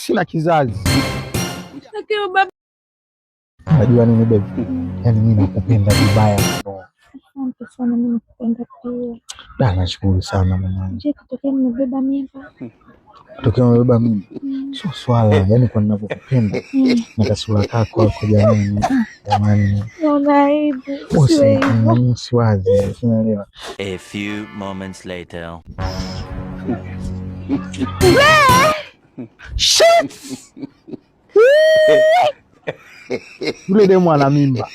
Sina kizazi. Lakini baba. Unajua nini baby? Yaani mimi nakupenda vibaya mno. Asante sana, mimi nakupenda pia. Da, nashukuru sana mwanangu. Je, katokea nimebeba mimba? Tokea umebeba mimba. Sio swala, yaani kwa ninavyokupenda na kasura kako hapo jamani. Jamani. Naona aibu. Usiwe hivyo. Usiwaze, unaelewa. A few moments later. Shit! Yule demu ana mimba.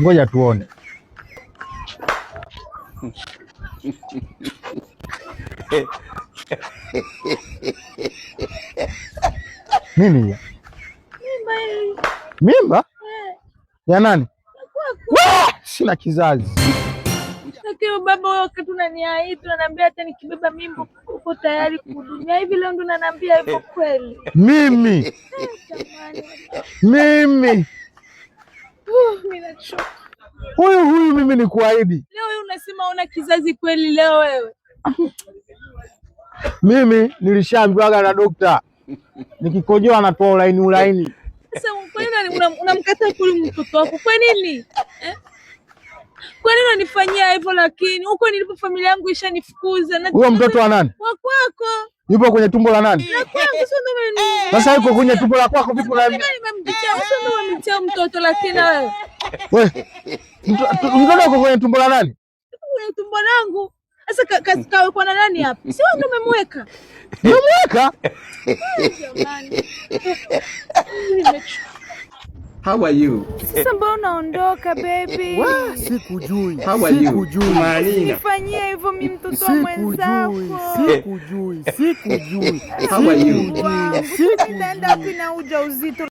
Ngoja tuone. Nini hiyo? Mimba hii. Mimba? Eh. Ya nani? Kwako. Sina kizazi. Lakini baba, wewe wakati unaniahidi unaniambia hata nikibeba mimba uko tayari kuhudumia. Hivi leo ndo unaniambia hivyo kweli? Mimi, Jamani. mimi Mimi nachoka. Huyu huyu mimi ni kuahidi. Leo wewe unasema una kizazi kweli leo wewe? Mimi nilishaambiwaga na dokta nikikojoa anatoa ulaini ulaini. Sasa kwa nini unamkataa kuli mtoto wako? Kwa nini? Eh? Kwa nini unanifanyia hivyo lakini? Huko nilipo familia yangu ishanifukuza. Na Huyo mtoto wa nani? Wa kwako. Yupo kwenye tumbo la nani? La kwangu, sio ndo umeni. Sasa yuko kwenye tumbo la kwako vipi na Nimemjitia, sio ndo umemtia mtoto lakini wewe. Wewe, mtoto yuko kwenye tumbo la nani? Yuko kwenye tumbo langu. Sasa kawekwa na nani hapa? Si wewe ndo umemweka? Nimemweka? Jamani. Nimechoka. How are you? Sasa mbona unaondoka baby? Sikujui. How are you? Sikujui. Marina. Nifanyie hivyo mimi mtoto wa Sikujui. mwenzako. Sikujui. Sikujui. How are you? Wangu, Sikujui. nitaenda wapi na ujauzito?